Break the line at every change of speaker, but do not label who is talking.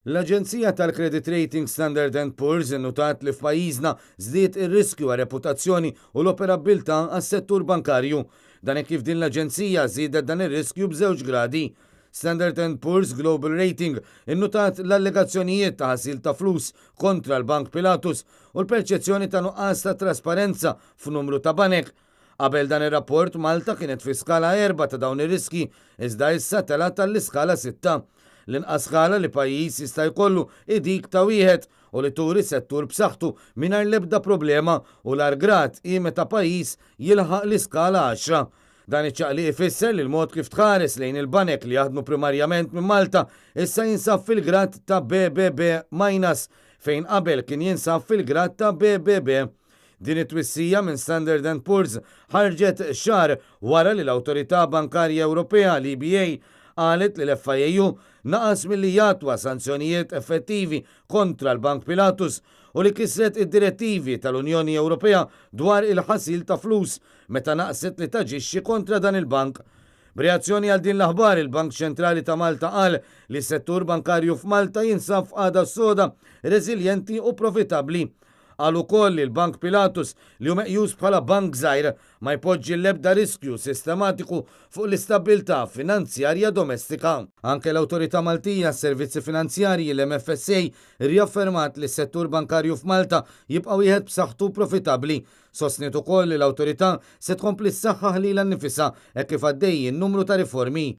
L-aġenzija tal-credit rating Standard and Poor's innutat li f'pajjiżna żdied ir-riskju għar-reputazzjoni u l-operabbiltà għas-settur bankarju. Dan hekk kif din l-aġenzija żiedet dan ir-riskju b'żewġ gradi. Standard and Poor's Global Rating innutat l-allegazzjonijiet ta' ħasil ta' flus kontra l-Bank Pilatus u l-perċezzjoni ta' nuqqas ta' trasparenza f'numru ta' banek. Qabel dan ir-rapport, Malta kienet fi skala 4 ta' dawn ir-riskji, iżda issa telgħet għall-iskala 6. L-inqas skala li pajjiż jista' jkollu hi dik ta' wieħed u li turi settur b'saħħtu mingħajr l-ebda problema u l-agħar grad hi meta pajjiż jilħaq l-iskala 10. Dan iċ-ċaqliq ifisser li l-mod kif tħares lejn il-banek li jaħdmu primarjament minn Malta issa jinsab fil-grad ta' BBB minus fejn qabel kien jinsab fil-grad ta' BBB. Din it-twissija minn Standard and Poor's ħarġet xahar wara li l-Awtorità Bankarja Ewropea, l-EBA, qalet li l-FIAU naqas milli jattwa sanzjonijiet effettivi kontra l-Bank Pilatus u li kisret id-direttivi tal-Unjoni Ewropea dwar il-ħasil ta' flus meta naqset li taġixxi kontra dan il-bank. B'reazzjoni għal din l-aħbar, il-Bank Ċentrali ta' Malta qal li s-settur bankarju f'Malta jinsab f'qagħda soda, reżiljenti u profitabbli. Qal ukoll li l-Bank Pilatus, li hu meqjus bħala bank żgħir, ma jpoġġi l-ebda riskju sistematiku fuq l-istabbiltà finanzjarja domestika. Anke l-Awtorità Maltija għas-Servizzi Finanzjarji, l-MFSA, rriaffermat li s-settur bankarju f'Malta jibqa' wieħed b'saħħtu u profitabbli. Sostniet ukoll li l-Awtorità se tkompli ssaħħaħ lilha nnifisha hekk kif għaddejjin numru ta' riformi.